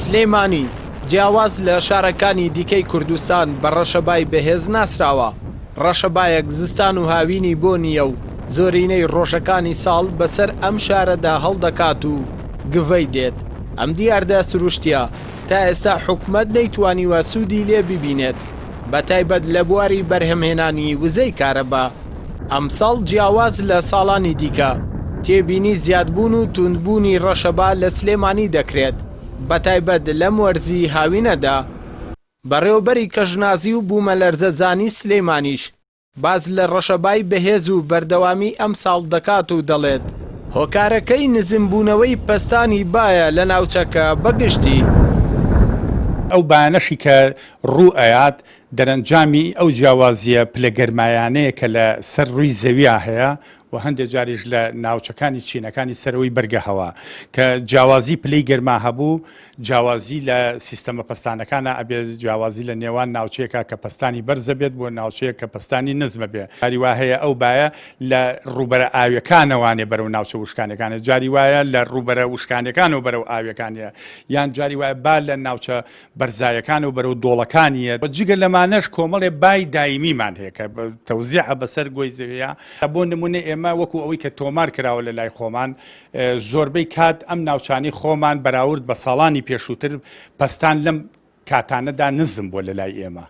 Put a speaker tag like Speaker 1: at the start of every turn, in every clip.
Speaker 1: سلێمانی جیاواز لە شارەکانی دیکەی کوردستان بە ڕەشەبای بەهێز ناسراوە، ڕەشەبایەک زستان و هاوینی بۆ نییە و زۆرینەی ڕۆژەکانی ساڵ بەسەر ئەم شارەدا هەڵدەکات و گڤەی دێت، ئەم دیاردە سروشتییە تا ئێستا حکومەت نەیتوانیوە سوودی لێ ببینێت بەتایبەت لە بواری بەرهەمهێنانی وزەی کارەبا. ئەمساڵ جیاواز لە ساڵانی دیکە، تێبینی زیادبوون و توندبوونی ڕەشەبا لە سلێمانی دەکرێت، بەتایبەت لەم وەرزی هاوینەدا. بەڕێوەبەری کەشناسی و بوومەلەرزەزانی سلێمانیش باس لە ڕەشەبای بەهێز و بەردەوامی ئەمساڵ دەکات و دەڵێت، هۆکارەکەی نزمبوونەوەی پەستانی بایە لە ناوچەکە بە گشتی.
Speaker 2: ئەو بایانەشی کە ڕوو ئەیات دەرەنجامی ئەو جیاوازییە پلە گەرمایانەیە کە لە سەر ڕووی زەویا هەیە و هەندێ جاریش لە ناوچەکانی چینەکانی سەرەوەی بەرگە هەوا کە جیاوازی پلەی گەرما هەبوو جیاوازی لە سیستەمە پەستانەکانا ئەبێ جیاوازی لە نێوان ناوچەیەکا کە پەستانی بەرزە بێت بۆ ناوچەیەک کە پەستانی نزمە بێ جاری وا هەیە ئەو بایە لە ڕووبەرە ئاویەکانەوانێ بەرەو ناوچە وشکانیەکانێ جاری وایە لە ڕووبەرە وشکانیەکانەوە بەرەو ئاویەکانیە یان جاری وایە با لە ناوچە بەرزایەکانەوە بەرەو دۆڵەکانیە جگە لەمانەش کۆمەڵێ بای دایمیمان هەیە کە تەوزیعە بەسەر گۆی زەویە بۆ نمونە ئێمە وەکو ئەوەی کە تۆمار کراوە لە لای خۆمان زۆربەی کات ئەم ناوچانەی خۆمان بەراورد بە ساڵانی پێشووتر پەستان لەم کاتانەدا نزم بووە لە لای ئێمە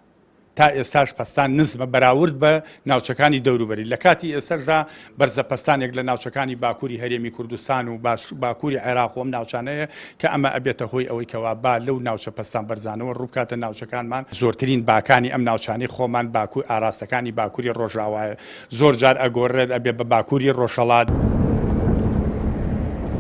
Speaker 2: تا ئێستاش پەستان نزمە بەراورد بە ناوچەکانی دەوروبەری لە کاتی ئێستاشدا بەرزە پەستانێک لە ناوچەکانی باکووری هەرێمی کوردستان و باکووری عێراق و ئەم ناوچانەیە کە ئەمە ئەبێتە هۆی ئەوەی کەوا با لەو ناوچە پەستان بەرزانەوە ڕووبکاتە ناوچەکانمان زۆرترین باکانی ئەم ناوچانەی خۆمان باکوور ئاراستەکانی باکووری ڕۆژاوایە زۆر جار ئەگۆرێت ئەبێ بە باکووری ڕۆژهەڵات.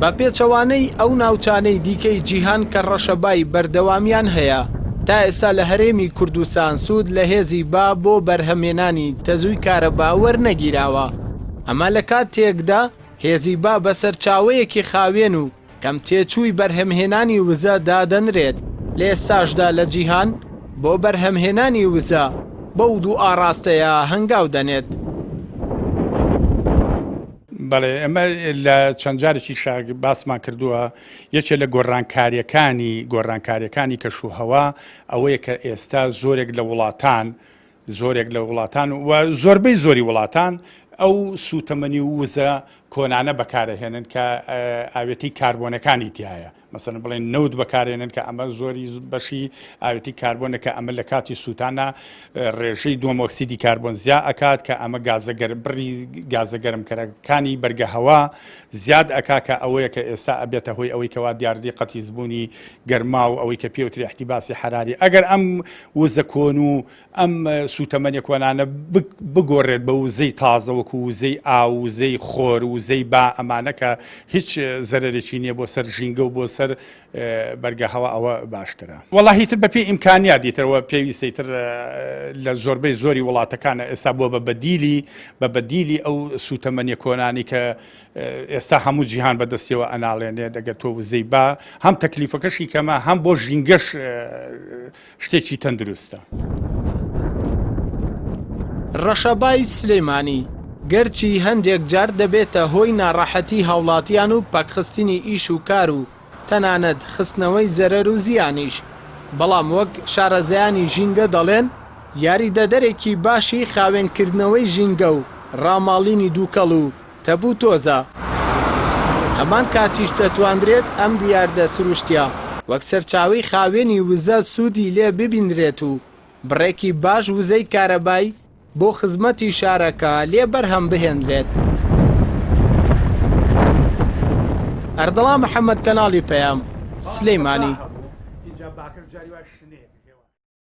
Speaker 1: بە پێچەوانەی ئەو ناوچانەی دیکەی جیهان کە ڕەشەبای بەردەوامیان هەیە، تا ئێستا لە هەرێمی کوردستان سوود لە هێزی با بۆ بەرهەمێنانی تەزووی کارەبا وەرنەگیراوە، ئەمە لە کاتێکدا هێزی با بە سەرچاوەیەکی خاوێن و کەم تێچووی بەرهەمهێنانی وزە دادەنرێت، لە ئێستاشدا لە جیهان بۆ بەرهەمهێنانی وزە بەو دوو ئاڕاستەیە هەنگاو دەنێت.
Speaker 2: بەڵێ ئێمە لە چەند جارێکیشا باسمان کردووە یەکێ لە گۆڕانکاریەکانی گۆڕانکاریەکانی کەش و هەوا ئەوەیە کە ئێستا زۆرێک لە وڵاتان زۆرێک لە وڵاتان و زۆربەی زۆری وڵاتان ئەو سووتەمەنی و وزە کۆنانە بەکارەهێنن کە ئاوێتەی کاربۆنەکانی تایە مەسەن بڵێن نەوت بەکارێنن کە ئەمە زۆری بەشی ئاوێتی کاربۆنە کە ئەمە لە کاتی سووتانە ڕێژەی دووەم ئۆکسیدی کاربۆن زیا ئەکات کە ئەمە گازە بڕی گازە گەرمکەرەکانی بەرگە هەوا زیاد ئەکا کە ئەوەیە کە ئێستا ئەبێتە هۆی ئەوەی کەوا دیاردەی قەتیسبوونی گەرما و ئەوەی کە پێوتری احتباسی حراری ئەگەر ئەم وزە کۆن و ئەم سووتەمەنیە کۆنانە بگۆڕێت بە وزەی تازە وەکو وزەی ئاو، وزەی خۆر، وزەی با ئەمانە کە هیچ زەرەرێکی نییە بۆ سەر ژینگە و بۆ سەر بەرگە هەوا ئەوە باشترە. وەڵاهی تر بەپێی ئیمکانیات ئیتر ئەوە پێویستە ئیتر لە زۆربەی زۆری وڵاتەکانە ئێستا بووە بە بەدیلی بە بەدیلی ئەو سووتەمەنیە کۆنانی کە ئێستا هەموو جیهان بەدەستیەوە ئەناڵێنێت ئەگەر تۆ وزەی با هەم تەکلیفەکەشی کەمە هەم بۆ ژینگەش شتێکی تەندروستە.
Speaker 1: ڕەشەبای سلێمانی، گەرچی هەندێک جار دەبێتە هۆی ناڕەحەتی هاوڵاتیان و پەکخستنی ئیش و کار و تەنانەت خستنەوەی زەرەر و زیانیش، بەڵام وەک شارەزایانی ژینگە دەڵێن، یاریدەدەرێکی باشی خاوێنکردنەوەی ژینگە و ڕاماڵینی دووکەڵ و تەپوتۆزە. هەمان کاتیش دەتواندرێت ئەم دیاردە سروشتیە وەک سەرچاوەی خاوێنی وزە سوودی لێ ببینرێت و بڕێکی باش وزەی کارەبای بۆ خزمەتی شارەکە لێ بەرهەم بهێنرێت. ئەردەڵان محەمەد کەناڵی پەیام، سلیمانی.